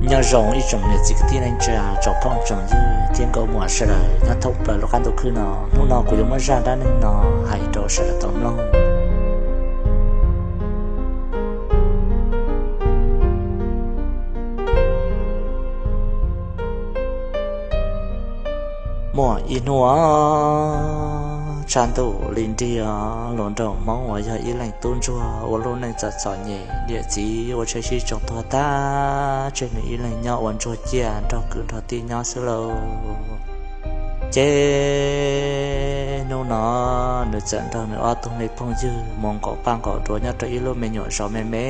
Nyob zoo ib tsoom niam txiv kwv tij neej tsa, tsoom phooj tsoom ywg thiab nkauj muam sawv daws nyob thoob plaws lub qab ntuj khwb no. Hnub no kuv yuav muab zaj dab neeg no hais rau sawv daws tau mloog. Muaj ib hnub tshav ntuj li nrig, hluas nraug Hmoob uas yog ib leeg tub ntsuag ua lub neej txom txom nyem, niam txiv ua tsheb sib tsoo tuag tag, tseg nws ib leeg nyob ua ntsuag ciaj nrog kwv nrog tij nyob xwb lauj. Ces hnub no nws txawm nrog nws ob tug me phooj ywg mus nqaum paj nqaum duav nyob rau ib lub me nyuam zos me me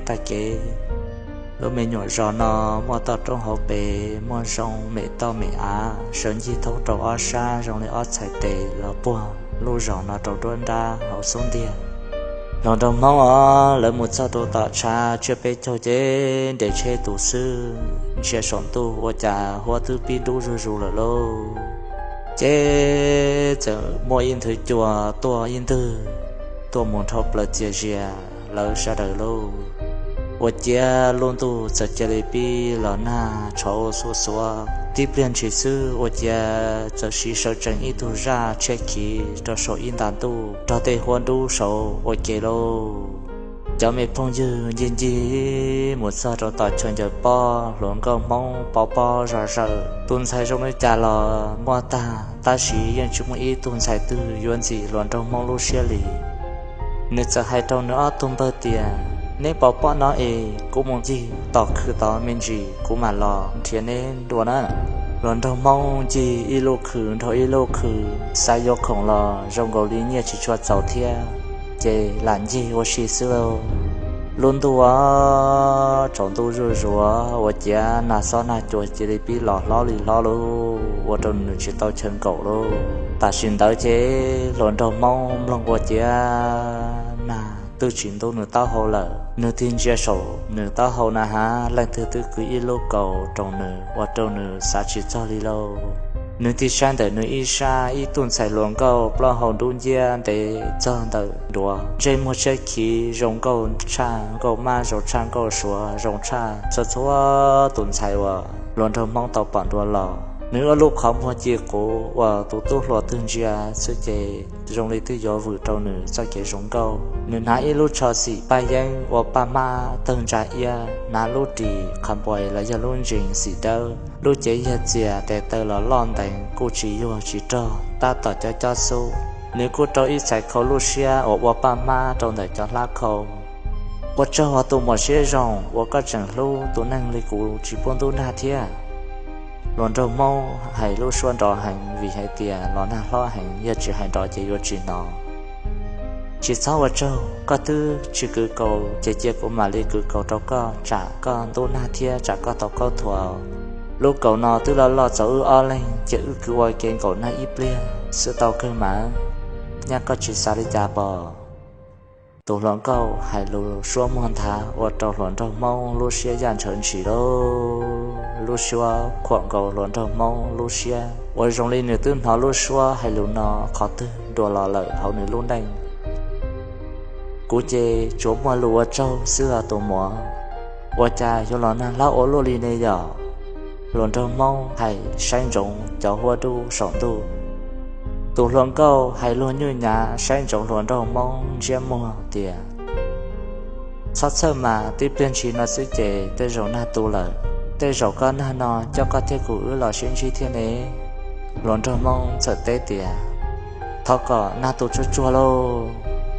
tag kev. Lub me nyuam zos no muaj toj roob hauv pes, muaj zoo mem toj mem av sawv ncig thoob rau ob sab zoo li ob txhais tes los puag lub zos no rau nruab nrab hauv xub ntiag. Hluas nraug Hmoob os, lawv mus txog rau tom tshav tsiab peb caug ces nres tsheb tus xwb, ntsia saum ntuj ua cas huab twb pib dub zuj zus lawm lauj. Ces txawm muaj ib nthwv cua tuaj ib ntwg, tuaj mus dhau plaws txias zias lawv sawv daws lauj. Ua ciav lub ntuj txawm cia li pib los nag tshauv xuav xuav tib pliag ntshis xwb, ua ciav txawm siv sawv tsees ib tug zaj tshiab khiv rau saum ib nta ntuj nrog tej huab dub saud ua ke lauj. Cov me phooj ywg ncig ncig mus txog rau tom chaw ncaws pob, hluas nkauj Hmoob pob pob zog zawm, tus ntxhais zoo li cas los muaj tag, tab sis yeej tsis muaj ib tug ntxhais twg yuav ntxim hluas nraug Hmoob lub siab li. Nws txawm hais rau nws ob tug npawg tias, neb pov pob no es kuv mus ncig tom khw tod me ntsis kuv mam los nrhiav neb dua na. Hluas nraug Hmoob ncig ib lub khw dhau ib lub khw, xav yuav khoom los zoo nkaus li nyiaj tsis tshua txaus thiab, ces lam ncig ua si xwb lauj. Lub ntuj tsaus ntuj zuj zus ua ciav nag xob nag cua cia li pib los hlob li hlob lauj, ua rau nws tsis tau chaw nkaum lauj. Tam sim ntawd ces hluas nraug Hmoob mloog ua ciav nag twb tsis ntub nws taub hau lawm, nws tig ntsia saum nws taub hau na has leej twg twb kwv ib lub kaus rau nws ua rau nws xav tsis txog li lauj. Nws tig saib ntawm nws ib sab, ib tug ntxhais hluas nkauj plaub hau dub nciab ntev txog ntawm duav, ntsej muag tshiab khiv zoo nkauj tshaj nkauj mab, zoo tshaj nkauj suav, zoo tshaj txhua txhua tus ntxhais uas hluas nraug Hmoob tau pom dua los. Nws ua lub qhov muag ci quv uas tus tub hluas twg ntsia xwb ces zoo li twb yuav vwm rau nws txoj kev zoo nkauj. Nws hnav ib lub tsho xim paj yeeb ua paj hmab tawg ntsa iab, hnav lub ris qha npais los yog lub ntsees xim dawb, lub cev yag txias tes taw los loj ntees kuj tsis yuag tsis rog tab tom cob cob xub. Nws kuj rau ib txhais khau lub siab uas ua paj hmab rau ntawm cov hlab khau. Ua tsaug tus muam siab zoo uas koj tseem hlub tus neeg li kuv tsis pub ntub nag thiab. Hluas nraug Hmoob hais lub suab nrov heev vim hais tias los nag hlob heev, yog tsis hais nrov ces yuav tsis hnov. Tsis txhob ua tsaug, koj twb tsis kwv kaus ces cia kuv mam li kwv kaus rau koj, tsam koj ntub nag thiab tsam koj tau kaub thuas. Lub kaus no twb loj loj txaus wb ob leeg, cia wb kwv ua ke nkaum nag ib pliag xwb tau kawg mas. Nyaj koj tsis xav li cas pom? Tus hluas nkauj hais lus suab muag nthav ua rau hluas nraug Hmoob lub siab yaj ntshawv ntshis lauj. Lub suab khuam nkaus hluas nraug Hmoob lub siab uas zoo li nws twb hnov lub suab hais lus no qhov twg dua los lawm hauv nws lub neej. Kuv ces tsuas muaj lus ua tsaug xwb os tus muam. Ua cas yuav los nag hlob ua luaj li ne yom? Hluas nraug Hmoob hais saib ntsoov cov huab dub saum ntuj. Tus hluas nkauj hais luag nyuj nyav saib ntsoov hluas nraug Hmoob ntsiab muag tias, txhob txhawj mas, tib pliag ntshis no xwb ces tej zaum nag tu lawm. Tej zaum koj nag no coj koj thiab kuv wb los sib ntsib thiab ne. Hluas nraug Hmoob txawm teb tias, thov kom nag tu tsuag tsuag lauj.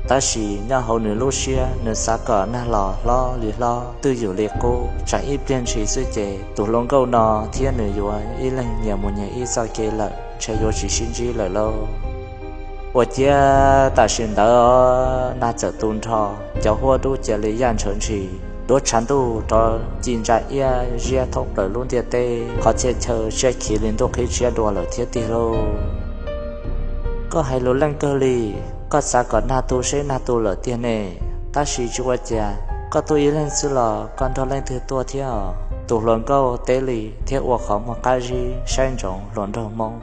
Tab sis nyob hauv nws lub siab nws xav kom nag los hlob li hlob twj ywm li qub, tsam ib pliag ntshis xwb ces tus hluas nkauj no thiab nws yuav ib leeg nyias mus nyias ib txoj kev lawm, ntshe yuav tsis sib ntsib lawm lauj. Ua ciav tam sim ntawd nag txawm tu nrho, cov huab dub cia li yaj ntshawv ntshis, duab tshav ntuj rov ci ntsa iab ziab thoob plaws lub ntiaj teb, qhov txhia chaw siab khiv li ntuj qhib tshiab dua lawm thiab tiag lauj. Koj hais lus leej kawg li, koj xav kom nag tu seb nag tu lawm tiag ne, tab sis tsis ua cas, koj tuaj ib leeg xwb los koj nrog leej twg tuaj thiab os? Tus hluas nkauj teb li thiab ua qhov muag qab zib saib ntsoov hluas nraug Hmoob.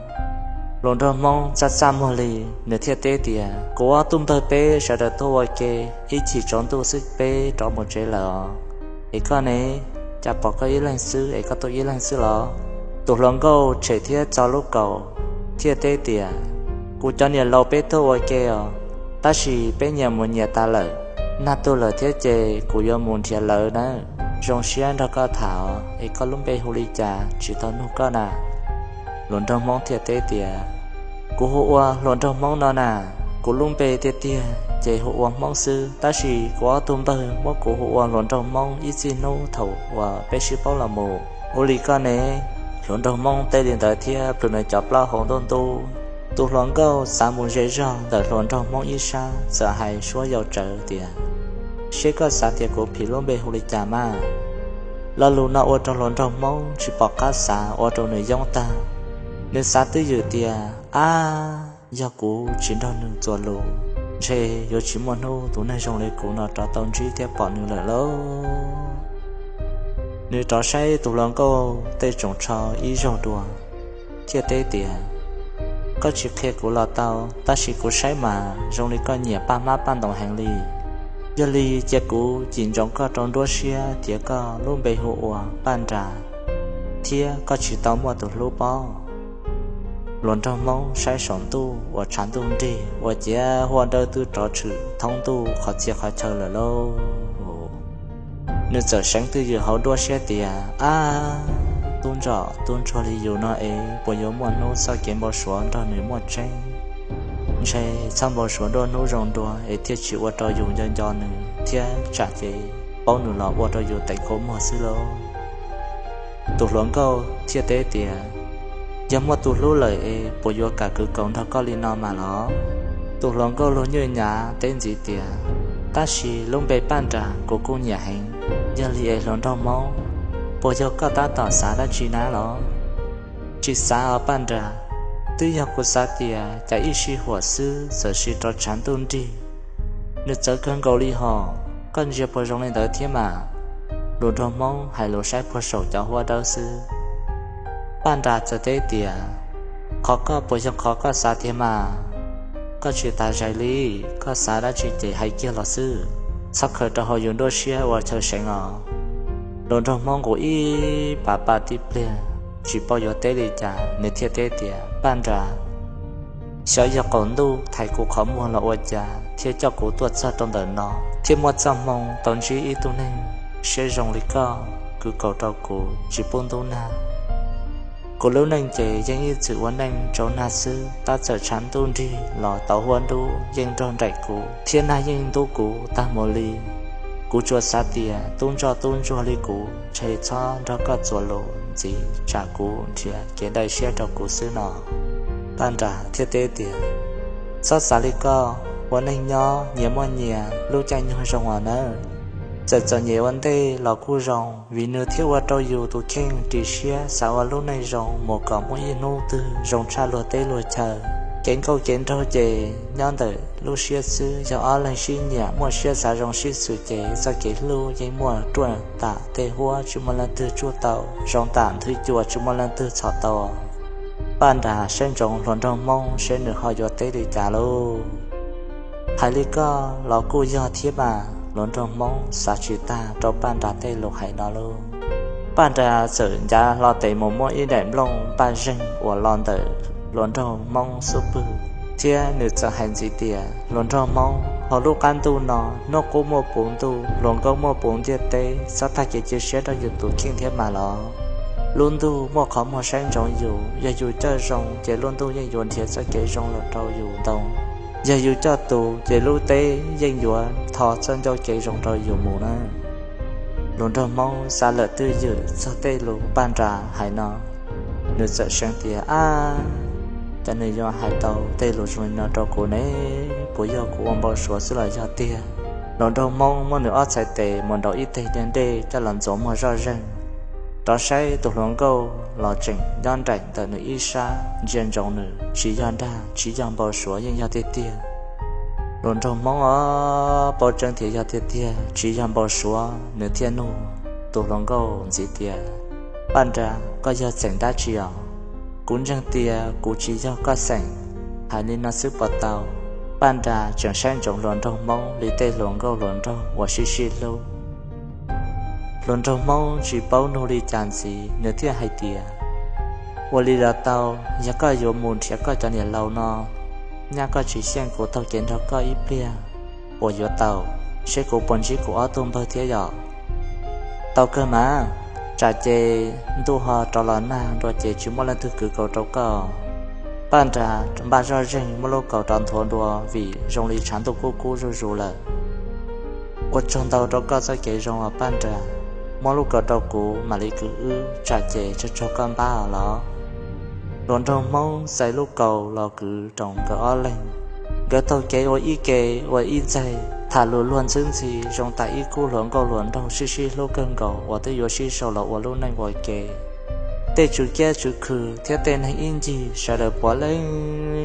Hluas nraug Hmoob txaj txaj muag li, nws thiaj teb tias, kuv ob tug npawg peb sawv daws tuaj ua ke, ib chim tsaus ntuj xwb peb rov mus tsev lawm os. Es koj ne? Cas pom koj ib leeg xwb es koj tuaj ib leeg xwb los? Tus hluas nkauj tshem thiab txo lub kaus thiaj teb tias, Kuv cov niam laus peb tuaj ua ke os, tab sis peb nyias mus nyias tas lawm. Nag tu lawm thiab ces kuv yuav mus nrhiav lawv nawb. Zoo siab nrog koj tham os, es koj lub npe hu li cas tsis tau nug koj na? Hluas nraug Hmoob thiaj teb tias, Kuv hu ua hluas nraug Hmoob no na. Kuv lub npe tiag tiag ces hu ua Hmoob xwb, tab sis kuv ob tug npawg muab kuv hu ua hluas nraug Hmoob ib txij hnub thaum uas peb sib paub los mus. Ua li koj ne? Hluas nraug Hmoob teb li ntawd thiab plhws nws cov plaub hau ntuj ntub. Tus hluas nkauj xav mus ze zog ntawm hluas nraug Hmoob ib sab txawm hais suab yau tsawv tias, Seb koj xav tias kuv phim lub npe hu li cas mas? Lo lus no ua rau hluas nraug Hmoob tsis pom qab xav, ua rau nws yoob tag. Nws xav twj ywm tias, Ab, yog kuv tsis nrog nws txuas lus, ntshe yuav tsis muaj hnub tus neeg zoo li kuv no rov tau ntsib thiab pom nws lawm lauj. Nws rov saib tus hluas nkauj tej tsoos tsho ib zaug dua thiaj teb tias, Koj tsis qhia kuv los tau, tab sis kuv saib mas zoo li koj nyiam paj hmab paj ntoos heev li. Yog li cia kuv cim ntsoov koj rau nruab siab tias koj lub npe hu ua Paj Nras, thiab koj tsis tau muaj tus hlub pob? Hluas nraug Hmoob saib saum ntuj uas tshav ntuj nrig ua ciav huab dawb twb rov tshwm thoob ntuj qhov txhia qhov chaw lawm lauj. Nws txawm seev twj ywm hauv nruab siab tias, Ab, tub ntsuag tub ntsuag li yus no es puas yuav muaj hnub txoj kev npau suav nrog nws muaj tseeb? Ntshe txhob npau suav nruab hnub zoo dua es thiaj tsis ua rau yus nco nco nws thiab tsam ces paub nws los ua rau yus teev kua muag xwb lauj. Tus hluas nkauj thiaj teb tias, Yog muaj tus hlub lawm es puas yuav kam kwv kaus nrog koj li no mas los? Tus hluas nkauj luag nywj nyav teb ntxiv tias, Tab sis lub npe Paj Nras kuv kuj nyiam heev, yog li es hluas nraug Hmoob, puas yog koj tab tom xav dab tsi nab los? Tsis xav os Paj Nras, twb yog kuv xav tias cas ib sij huam xwb txawm sis rov tshav ntuj nrig. Nws txawv kawg nkaus li hos, koj ntsia puas zoo li ntawd thiab mas? Hluas nraug Hmoob hais lus saib puag saum cov huab dawb xwb. Paj Nras txawm teb tias, Qhov koj puas yog qhov koj xav tiag mas? Koj tsis tas zais li, koj xav dab tsi ces hais kiag los xwb, txhob khaws rau hauv yus nruab siab ua chaw seev os. Hluas nraug Hmoob nqus ib pas paj tib pliag, tsis paub yuav teb li cas, nws thiaj teb tias, Paj Nras, xyov yog qaum ntuj thaiv kuv qhov muag los ua cas thiaj coj kuv tuaj txog rau ntawm no, thiaj muaj txoj hmoo tau ntsib ib tug neeg siab zoo li koj kwv kaus rau kuv tsis pub ntub nag. Kuv lub neej ces yeej ib txwm ua neej tsau nag xwb, tab txawm tshav ntuj nrig los tau huab nrub yeej nrog nraim kuv thiab nag yeej ntub kuv tag mus li. Kuv tsuas xav tias tub ntsuag tub ntsuag li kuv ntshe txhob nrog koj txuas lus ntxiv, tsam kuv nrhiav kev dai siab rau kuv xwb no. Paj Nras thiaj teb tias, Txhob xav li koj, ua neej nyob nyias muaj nyias lub caij nyoog zoo os nawb. Txawm txom nyem ua ntej los kuj zoo, vim nws thiaj ua rau yus tus kheej ris siab xav ua lub neej zoo mus kom muaj ib hnub twg zoo tshaj luag teb luag chaw. Kev nkauj kev nraug ces nyob ntawm lub siab xwb, yog ob leeg sib nyiam muaj siab xav zoo sib xws ces txoj kev hlub yeej muaj ruaj tam tej huab tsis muaj leej twg tsuj tau, zoo tam nthwv cua tsis muaj leej twg txhom tau. Paj Nras saib ntsoov hluas nraug Hmoob seb nws ho yuav teb li cas lauj. Hais li koj los kuj yog thiab mas, hluas nraug Hmoob xav tsis tag rau Paj Nras tej lus hais no lauj. Paj Nras txawm ncav hlo tes mus muab ib daim nplooj npaj zeeg uas los ntawm hluas nraug Hmoob xub pwg, thiab nws txawm hais ntxiv tias, Hluas nraug Hmoob, hauv lub qab ntuj no, hnub qub muaj puv ntuj, hluas nkauj muaj puv ntiaj teb, txhob tag kev cia siab rau yus tus kheej thiab mas los. Lub ntuj muaj qhov muag saib ntsoov yus, yog yus coj zoo ces lub ntuj yeej yuav nrhiav txoj kev zoo los rau yus ntoo. Yog yus coj tus ces lub teb yeej yuav tho txoj ncauj kev zoo rau yus mus na. Hluas nraug Hmoob xav lawm twj ywm txog tej lus Paj Nras hais no, nws txawm seev tias, Ab, cas nws yuav hais tau tej lus zoo li no rau kuv ne? Puas yog kuv ua npau suav xwb los yog tiag? Hluas nraug Hmoob muab nws ob txhais tes mus nraum ib teg liaj dej coj los ntxuav muag zoj zeeg, rov saib tus hluas nkauj los tseem nyob nraim ntawm nws ib sab ntsia ntsoov nws, tsis yog dag tsis yog npau suav yeej yog tiag tiag. Hluas nraug Hmoob os, paub tseeb tias yog tiag tiag tsis yog npau suav, nws thiaj nug tus hluas nkauj ntxiv tias, Paj Nras, koj yog txeem dab tsi os? Kuv ntseeg tias kuv tsis yog koj xeem. Hais li no xwb puas tau? Paj Nras tseem saib ntsoov hluas nraug Hmoob li tej hluas nkauj hluas nraug uas sib sib hlub. Hluas nraug Hmoob tsis paub nug li cas ntxiv, nws thiaj hais tias, ua li los tau, yog koj yuav mus nrhiav koj cov niam laus no, nyaj koj tsis xyeej kuv taug kev nrog koj ib pliag, puas yuav tau? Seb kuv puas ntsib kuv ob tug npawg thiab yom. Tau kawg mas, tsam ces ntuj ho rov los nag dua ces tsis muaj leej twg kwv kaus rau koj. Paj Nras npaj zoj zeeg muab lub kaus rov nthuav dua vim zoo li tshav ntuj kub kub zuj zus lawm. Ua tsaug ntau rau koj txoj kev zoo os Paj Nras, muab lub kaus rau kuv mam li kwv wb, tsam ces tsaug tsaug koj npab os los. Hluas nraug Hmoob xaiv lub kaus los kwv rau nkawd ob leeg. Nkawd taug kev ua ib ke ua ib ntxaig, tham lus luag ntxhwb ntxhi zoo tas ib khub hluas nkauj hluas nraug sib sib hlub kawg nkaus uas twb yuav sib sau los ua lub neej ua ke. Tej tswv kiab tswv khw thiab tej neeg ib ncig sawv daws puav leej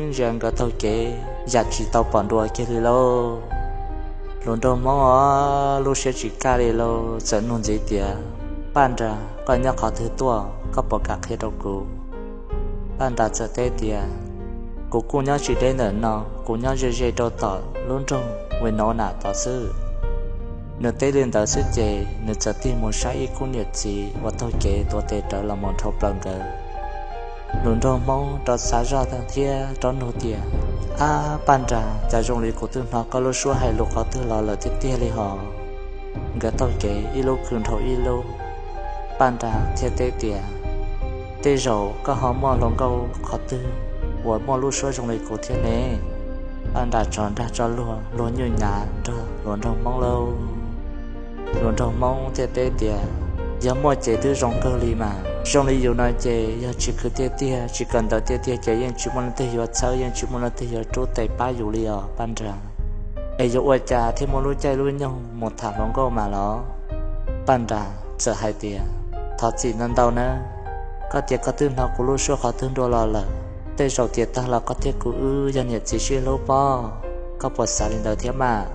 ntsia nkawd taug kev yam tsis tau pom dua kiag li lauj. Hluas nraug Hmoob os, lub siab tsis kaj li lauj, txawm nug ntxiv tias, Paj Nras, koj nyob qhov twg tuaj, koj puas kam qhia rau kuv? Paj Nras txawm teb tias, kuv kuj nyob tsis deb ntawm no, kuv nyob ze ze rau tom lub nroog Wi Nau Nam tod xwb. Nws teb li ntawd xwb ces nws txawm tig mus saib ib khub niam txiv uas taug kev tuav tes rawv los mus dhau plaws nkawd. Hluas nraug Hmoob rov xav zoj thiab rov nug tias, ab Paj Nras, cas zoo li kuv twb hnov koj lub suab hais lus qhov twg los lawm tiag tiag li hos. Nkawd taug kev ib lub khw dhau ib lub, Paj Nras thiaj teb tias, tej zaum koj ho muaj hluas nkauj qhov twg uas muaj lub suab zoo li kuv thiab ne? Paj Nras tso nrag tso luag luag nyuj nyav nrog hluas nraug Hmoob lauj. Hluas nraug Hmoob thiaj teb tias, yog muaj ces twb zoo kawg li mas, zoo li yus no ces yog tsis khwv tiag tiag tsis kawm ntawv tiag tiag ces yeej tsis muaj leej twg yuav txhawb, yeej tsis muaj leej twg yuav rub tes pab yus li os Paj Nras. Es yuav ua cas thiaj muaj lub caij lub nyoog mus tham hluas nkauj mas los? Paj Nras txawm hais tias, thov txim ntau ntau nawb, koj tias koj twb hnov kuv lub suab qhov twg dua los lawm, tej zaum tias tag los koj thiab kuv wb yog niam txiv sib hlub pob, koj puas xav li ntawd thiab mas?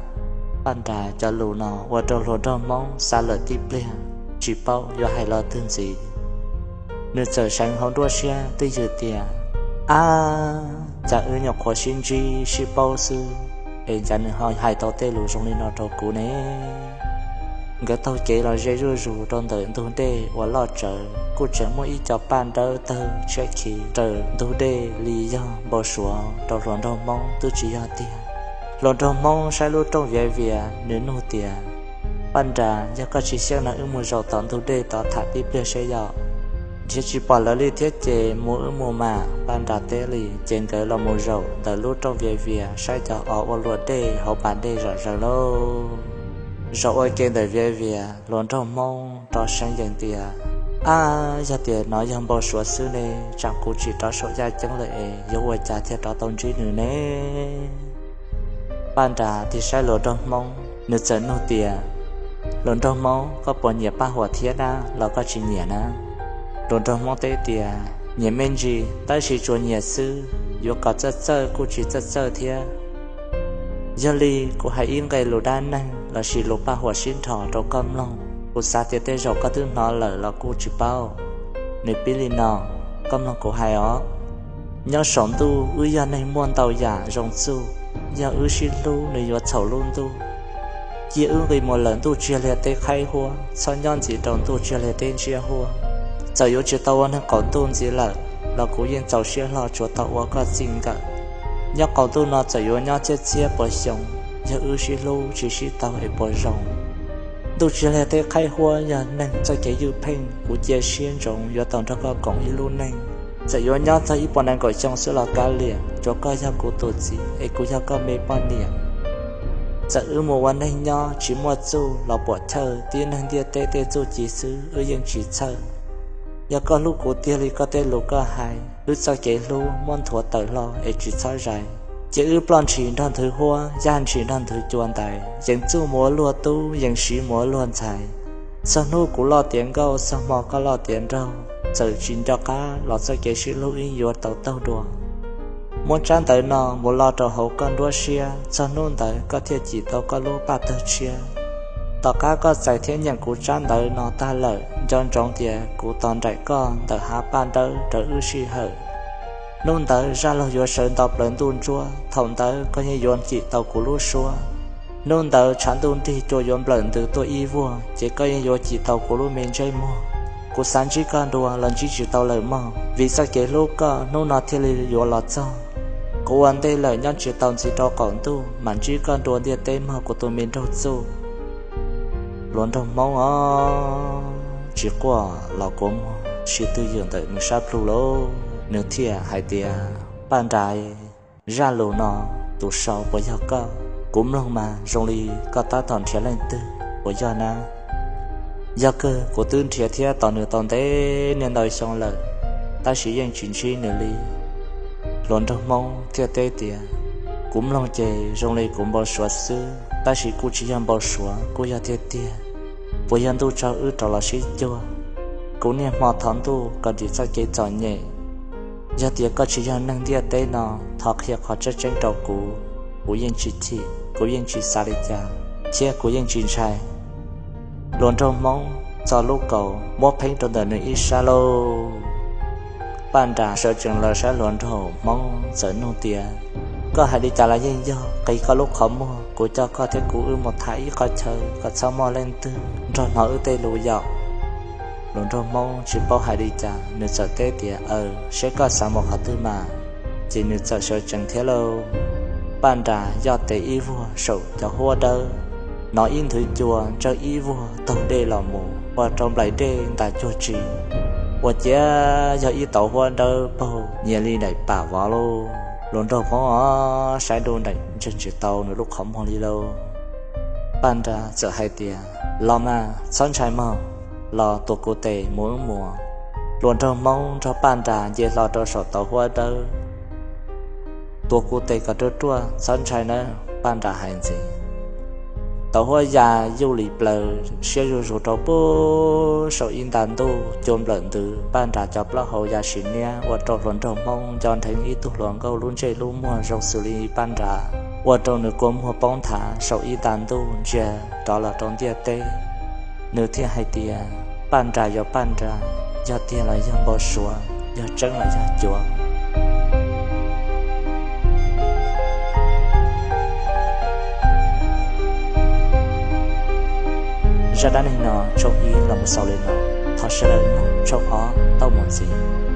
Paj Nras cov lus no ua rau hluas nraug Hmoob xav lawm tib pliag, tsis paub yuav hais los twg ntxiv. Nws txawm seev hauv nruab siab twj ywm tias, ab, cas wb nyuam qhuav sib ntsib sib paub xwb, es cas nws ho hais tau tej lus zoo li no rau kuv ne? Nkawd taug kev los ze zuj zus rau ntawm ntug dej uas loj tsawv, kuj tseem muaj ib co paj dawb tawg tshiab khiv raws ntug dej li yog npau suav rau hluas nraug Hmoob twb tsis yog tiag. Hluas nraug Hmoob saib lub rooj viav vias, nws nug tias, Paj Nras, yog koj tsis xyeej no wb mus zaum tom ntug dej tod tham tib pliag seb yom. Nrhiav tsis pom lawv li thiab ces mus wb mus mas, Paj Nras teb li. Ces nkawd los mus zaum ntawm lub rooj viav vias saib cov os ua luam dej hauv pas dej zom zaws lauj. Zaum ua ke ntawm viav vias, hluas nraug Hmoob rov seev yees tias, ab, yog tias nov yog npau suav xwb ne, tsam kuv tsis rov saum yaj ceeb lawm es yuav ua cas thiaj rov tau ntsib nws ne? Paj Nras tig saib hluas nraug Hmoob, nws txawm nug tias, hluas nraug Hmoob, koj puas nyiam Paj Huam thiab na los koj tsis nyiam na? Hluas nraug Hmoob teb tias, nyiam me ntsis, tab sis tsuas nyiam xwb, yuav kom txawj txawj kuj tsis txawj txawj thiab. Yog li kuv hais ib nqe lus dab neeg lossis lus Paj Huam sib nrho rau koj mloog, kuv xav tias tej zaum koj twb hnov lawm los kuj tsis paub. Nws pib li no, koj mloog kuv hais os. Nyob saum ntuj wb yog neeg muaj ntau yam zoo txuj, yog wb sib hlub nws yuav txhaum lub ntuj. Cia wb nqis mus lawm ntuj tsiag liag teb qhaib huab, txhob nyob ntxiv rau ntuj tsiag liag teb ntsiab huab. Txawm yuav tsis tau ua neeg qaum ntuj ntxiv lawm los kuv yeej txaus siab hlo tsuas tau ua koj txij nkawm. Nyob qaum ntuj no txawm yuav nyob txhiab txhiab puas xyoo, yog wb sib hlub tsis sib taug es puas zoo? Ntuj tsiag liag teb qhaib huab yog neeg txoj kev ywj pheej, kuv cia siab ntsoov yuav tau nrog koj koom ib lub neej. Txawm yuav nyob txog ib puas nees nkaum xyoo xwb los kav liam, tsuav koj yog kuv tus txiv es kuv yog koj me poj niam. Txawm wb mus ua neej nyob tsis muaj txuj los puam chawj tib neeg ntiaj teb tej txuj ci xwb wb yeej tsis txhawj. Yog koj hlub kuv tiag li koj tej lus koj hais, wb txoj kev hlub muab nthuav tawm hlo es tsis txhob zais. Ces wb ploj ntshis nrog nthwv huab, yaj ntshis nrog nthwv cua ntais, yees txuj mus ua luag tub, yees siv mus ua luag ntxhais. Txog hnub kuv loj tiav nkauj, txog hmo koj loj tiav nraug, txawm tsis nco qab los txoj kev sib hlub wb yuav tau taug dua. Muab tsab ntawv no mus lo rau hauv koj nruab siab, txog hnub ntawd koj thiaj cim tau koj lub paj tawg tshiab. Tom qab koj txais thiab nyeem kuv tsab ntawv no tag lawm, nco ntsoov tias kuv tos nraim koj ntawm hav paj dawb rau wb sij hawm. Hnub ntawd zaj laug yuav sawv nto plaws ntuj ntsuab, thaum ntawd koj yeej yuav cim tau kuv lub suab. Hnub ntawd tshav ntuj nrig cua yuav nplawm ntws tuaj ib vuag, ces koj yeej yuav cim tau kuv lub me ntsej muag. Kuv xav ntsib koj dua los ntsib tsis tau lawm mog, vim txoj kev hlub koj hnub no thiaj li yuav los txog. Kuv ua ntej lawm nyob tsis tau ntxiv rau qaum ntuj, mam ntsib koj dua ntiaj teb mog kuv tus me nraug txuj. Hluas nraug Hmoob os, tsis quaj los kua muag sib twj ywm ntawm nws sab plhu lauj, nws thiaj hais tias, Paj Nra, zaj lus no tus sau puas yog koj? Kuv mloog mas zoo li koj tab tom nrhiav leej twg puas yog na? Yog kawg, kuv twb nrhiav thiab tos nws tau ntev niaj ntau xyoo lawm, tab sis yeej tsis ntsib nws li. Hluas nraug Hmoob thiaj teb tias, Kuv mloog ces zoo li kuv npau suav xwb, tab sis kuj tsis yog npau suav, kuj yog tiag tiag. Puas yog ntuj tsaug wb rov los sib cuag? Kuv niaj hmo thov ntuj kom dim txoj kev txom nyem. Yog tias koj tsis yog neeg ntiaj teb no, thov qhia qhov tseeb tseeb rau kuv, kuv yeej tsis chim, kuv yeej tsis xav li cas, thiab kuv yeej tsis ntshai. Hluas nraug Hmoob txo lub kaus muab pheeb rau ntawm nws ib sab lauj. Paj Nra sawv tsees los saib hluas nraug Hmoob txawm nug tias, Koj hais li cas los yeej yog, qi koj lub qhov muag, kuv coj koj thiab kuv wb mus tham ib qho chaw kom txhob muaj leej twg nrog hnov wb tej lus yaum. Hluas nraug Hmoob tsis paub hais li cas, nws txawm teb tias, Aws, seb koj xav mus qhov twg mas. Ces nws txawm sawv tsees thiab lauj. Paj Nra yoj tes ib vuag saum cov huab dawb, hnov ib nthwv cua ntsawj ib vuag taug dej los mus ua rau nplaim dej ntas cuag tsi, ua ciav yog ib tauv huab dawb paug nyias li daim pam vov lauj. Hluas nraug Hmoob os, saib dub ntees ntseeg tsis tau nws lub qhov muag li lauj. Paj Nra txawm hais tias, Los mas, txhob ntshai mog, los tuav kuv tes mus wb mus. Hluas nraug Hmoob nrog Paj Nra nce hlo rau saum tauv huab dawb. Tuav kuv tes kom ruaj ruaj, txhob ntshai nawb, Paj Nra hais ntxiv. Tauv huab ya yuj lis plaws siab zuj zus rau pem saum ib nta ntuj cua nplawm ntws, Paj Nra cov plaub hau ya sim niab ua rau hluas nraug Hmoob nco nrheev ib tug hluas nkauj lub ntsej lub muag zoo xws li Paj Nra, ua rau nws kua muag poob nthav saum ib nta ntuj ntsia rov los rau ntiaj teb. Nws thiaj hais tias, Paj Nra yog Paj Nra, yog tiag los yog npau suav, yog tseeb los yog cuav. Zaj dab neeg no tshooj ib los mus xaus li no, thov sawv daws mloog tshooj ob tau mus ntxiv.